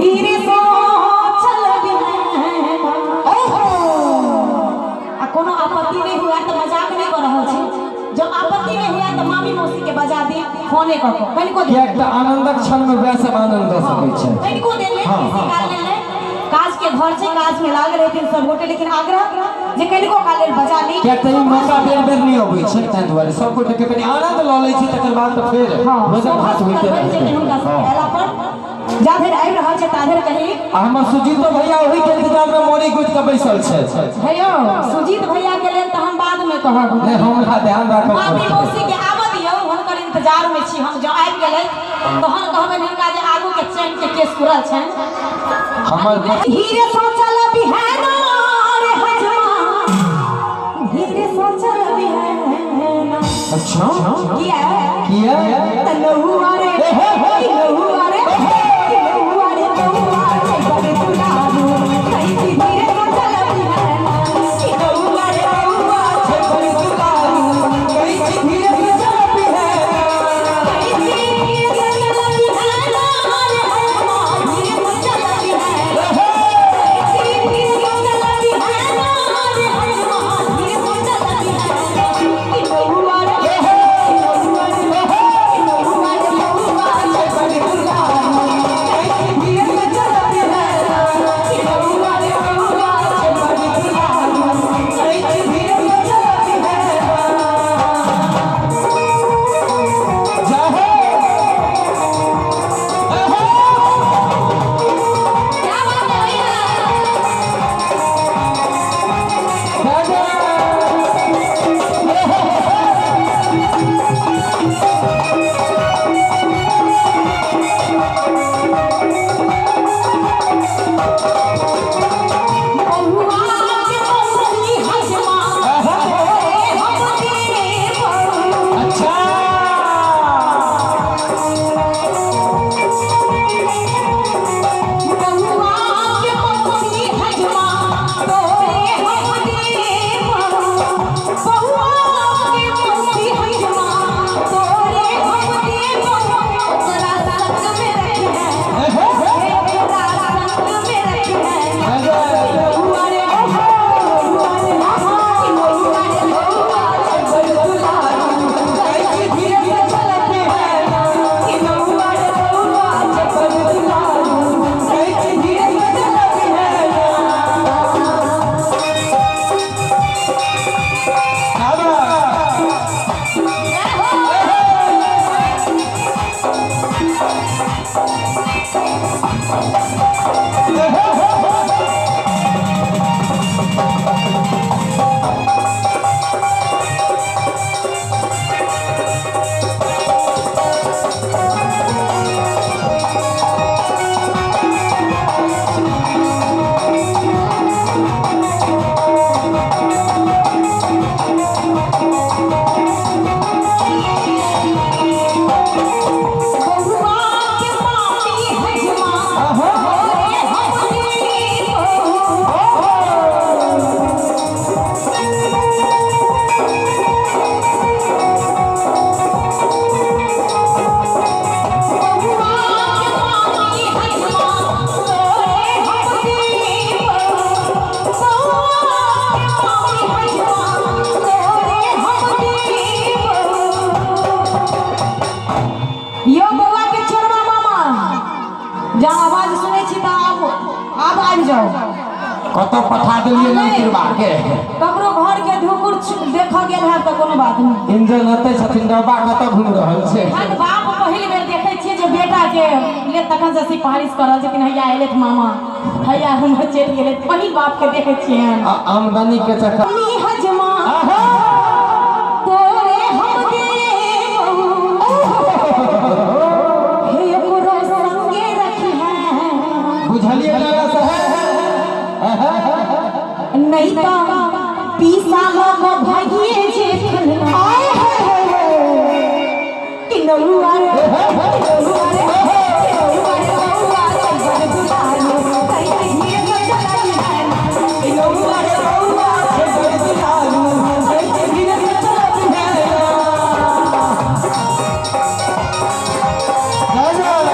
धीरे सो चल बिहैना। आ कोनो आपत्ति नहीं हुआ तऽ मजाक नहीं कऽ रहल छी। जब आपत्ति नहीं हुआ तऽ मामी मौसी के बजा दी फोने कऽ कऽ कनिको देर, किएक तऽ आनन्दक क्षणमे वएह सब आनन्द दऽ सकै छै। कनिको देर लेल, हाँ, बेसी हाँ। काल लेल नहि। काज के घर छै, काज में लागल हेथिन सब गोटे, लेकिन आग्रह जे कनिको काल लेल बजा ली। किएक तऽ ई मौका बेर बेर नहि अबै छै, ताहि दुआरे सब गोटे के कनि आनन्द लऽ लै छी, तकर बाद तऽ फेर हाँ, भोजन शोभा भात सुन्दर होइते बनि रहतै। जेतै हुनका सबके हाँ। अयला पर। जा धरि आबि रहल छै ता धरि कही। आ हमर सुजीतो भैया ओहि के इंतजार में मोरी गुज के बैसल छै। हे यौ, सुजीत भैया के लेल तऽ हम बाद में कहब। नहि, हमरा ध्यान राखऽ मामी पड़तै। मौसी के आबऽ दियौ, हुनकर इंतजार में छी हम। जँ आबि गेलै तहन कहबनि हिनका जे आगू के चैन के केस उड़ल छनि। हमर धीरे सोचल बिहाना रे हजमा, धीरे सोचल बिहाना। अच्छा, किया? किया? तनहुआ रे, तनहुआ रे, तनहुआ रे, तनहुआ रे, बड़े दुलारू, कहीं भी धीरे सोचल बिहाना। तनहुआ रे, तनहुआ छै बड़ी दुलारू, कहीं छी धीरे से चल बिहाना। कहीं धीरे सोचल बिहाना रे हजमा, धीरे सोचल बिहाना। कहीं धीरे सोचल बिहाना रे हजमा, धीरे सोचल बिहाना। तनहुआ रे, तनहुआ रे, तनहुआ रे, तनहुआ छै बड़ी दुलारू, कहीं छी धीरे से चल बिहाना। तनहुआ रे, तनहुआ छै बड़ी दुलारू, कहीं छी धीरे से चल बिहाना। जय हो। एहे। क्या बात है भैया? जय जय। बउआ के मौसी हजमा, तोरे हम देबौ। अच्छा। बउआ के मौसी हजमा, तोरे हम देबौ। बउआ के मौसी हजमा, तोरे हम देबौ। ओकरा संग में रखिहे, ओकरा संग में रखिहे। बउआ रे, बउआ रे, बउआ रे, बउआ रे, बड़ दुलारू, कहीं धीरे से चल बिहाना। बउआ रे, बउआ छै बड़ दुलारू, कहीं धीरे से चल बिहाना। आबा। जय हो। बउआ के मामी हजमा, तोरे हम देबौ। बउआ के मामी हजमा, तोरे हम देबौ। बउआ के मामी हजमा, तोरे हम देबौ। यो बउआ के चोरबा मामा, जहाँ आवाज सुनै छी तऽ आब आब आबि जाउ। कतऽ पठा देलियै ननकिरबा के? ककरो घर के धुकुर देखऽ गेल है तऽ कोनो बात नहि। इंजन ओतै छथिन, डब्बा कतऽ घुमि रहल छै? हम बाप पहिल बेर देखै छियै जे बेटा के ले तखन से सिफारिश कर रहल छथिन, हैया एलथि मामा, हैया हमर चलि गेलै। पहिल बाप के देखै छियै। आमदनी के चक्कर। मम्मी हजमा, आहा। तोरे हम देबौ। हे ओकरो संगे रखिहे। बुझलियै दादा साहेब? नहीं तो पीसा लग भागिए जेथन। कि नौआ रे, नौआ रे, नौआ रे, नौआ रे, बड़ दुलारू, कहीं धीरे से चलल है। नौआ रे, नौआ छै बड़ दुलारू, कहीं धीरे से चल बिहाना। जय जय।